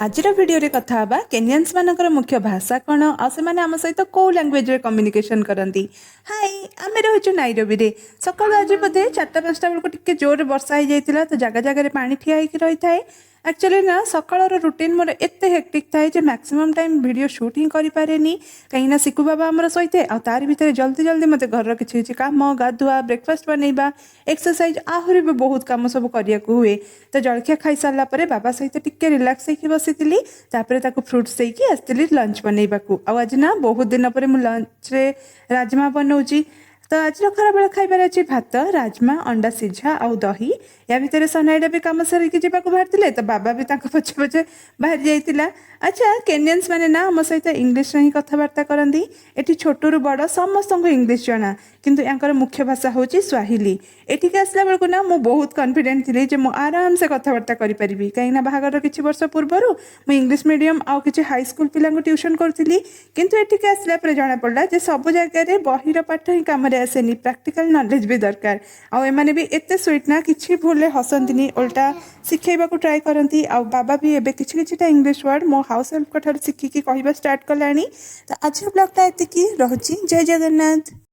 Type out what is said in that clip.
ଆଜିର ଭିଡ଼ିଓରେ କଥା ହେବା କେନିଆନ୍ସ ମାନଙ୍କର ମୁଖ୍ୟ ଭାଷା କ'ଣ ଆଉ ସେମାନେ ଆମ ସହିତ କେଉଁ ଲାଙ୍ଗୁଏଜରେ କମ୍ୟୁନିକେସନ୍ କରନ୍ତି। ହାଇ, ଆମେ ରହୁଛୁ ନାଇରୋବିରେ। ସକାଳୁ ଆଜି ବୋଧେ 4ଟା 5ଟା ବେଳକୁ ଟିକେ ଜୋରରେ ବର୍ଷା ହେଇଯାଇଥିଲା, ତ ଜାଗା ଜାଗାରେ ପାଣି ଠିଆ ହେଇକି ରହିଥାଏ। ଆକ୍ଚୁଆଲି ନା, ସକାଳର ରୁଟିନ୍ ମୋର ଏତେ ହେକ୍ଟିକ୍ ଥାଏ ଯେ ମ୍ୟାକ୍ସିମମ୍ ଟାଇମ୍ ଭିଡ଼ିଓ ସୁଟ୍ ହିଁ କରିପାରେନି, କାହିଁକିନା ଶିକୁ ବାବା ଆମର ଶୋଇଥାଏ ଆଉ ତାରି ଭିତରେ ଜଲ୍ଦି ଜଲ୍ଦି ମୋତେ ଘରର କିଛି କିଛି କାମ, ଗାଧୁଆ, ବ୍ରେକଫାଷ୍ଟ ବନେଇବା, ଏକ୍ସରସାଇଜ୍, ଆହୁରି ବି ବହୁତ କାମ ସବୁ କରିବାକୁ ହୁଏ। ତ ଜଳଖିଆ ଖାଇସାରିଲା ପରେ ବାବା ସହିତ ଟିକେ ରିଲାକ୍ସ ହେଇକି ବସିଥିଲି। ତାପରେ ତାକୁ ଫ୍ରୁଟ୍ସ ଦେଇକି ଆସିଥିଲି ଲଞ୍ଚ ବନେଇବାକୁ। ଆଉ ଆଜି ନା ବହୁତ ଦିନ ପରେ ମୁଁ ଲଞ୍ଚରେ ରାଜମା ବନଉଛି। ତ ଆଜିର ଖରାବେଳ ଖାଇବାରେ ଅଛି ଭାତ, ରାଜମା, ଅଣ୍ଡା ସିଝା ଆଉ ଦହି। ୟା ଭିତରେ ସନାଇଡ଼ା ବି କାମ ସାରିକି ଯିବାକୁ ବାହାରିଥିଲେ, ତ ବାବା ବି ତାଙ୍କ ପଛେ ପଛେ ବାହାରି ଯାଇଥିଲା। ଆଚ୍ଛା, କେନିଆନ୍ସ ମାନେ ନା ଆମ ସହିତ ଇଂଲିଶରେ ହିଁ କଥାବାର୍ତ୍ତା କରନ୍ତି। ଏଠି ଛୋଟରୁ ବଡ଼ ସମସ୍ତଙ୍କୁ ଇଂଲିଶ ଜଣା, କିନ୍ତୁ ୟାଙ୍କର ମୁଖ୍ୟ ଭାଷା ହେଉଛି ସ୍ୱାହିଲି। ଏଠିକି ଆସିଲା ବେଳକୁ ନା ମୁଁ ବହୁତ କନଫିଡେଣ୍ଟ ଥିଲି ଯେ ମୁଁ ଆରାମସେ କଥାବାର୍ତ୍ତା କରିପାରିବି, କାହିଁକିନା ବାହାଘରର କିଛି ବର୍ଷ ପୂର୍ବରୁ ମୁଁ ଇଂଲିଶ ମିଡ଼ିୟମ୍ ଆଉ କିଛି ହାଇସ୍କୁଲ ପିଲାଙ୍କୁ ଟ୍ୟୁସନ୍ କରୁଥିଲି। କିନ୍ତୁ ଏଠିକି ଆସିଲା ପରେ ଜଣାପଡ଼ିଲା ଯେ ସବୁ ଜାଗାରେ ବହିର ପାଠ ହିଁ କାମରେ ଆସେନି, ପ୍ରାକ୍ଟିକାଲ ନଲେଜ ବି ଦରକାର। ଆଉ ଏମାନେ ବି ଏତେ ସୁଇଟ୍ ନା, କିଛି ଭୁଲରେ ହସନ୍ତିନି, ଓଲଟା ଶିଖେଇବାକୁ ଟ୍ରାଏ କରନ୍ତି। ଆଉ ବାବା ବି ଏବେ କିଛି କିଛିଟା ଇଂଲିଶ ୱାର୍ଡ଼ ମୋ ହାଉସ୍ ହେଲ୍ପଙ୍କ ଠାରୁ ଶିଖିକି କହିବା ଷ୍ଟାର୍ଟ କଲାଣି। ତ ଆଜିର ବ୍ଲଗ୍ଟା ଏତିକି ରହୁଛି। ଜୟ ଜଗନ୍ନାଥ।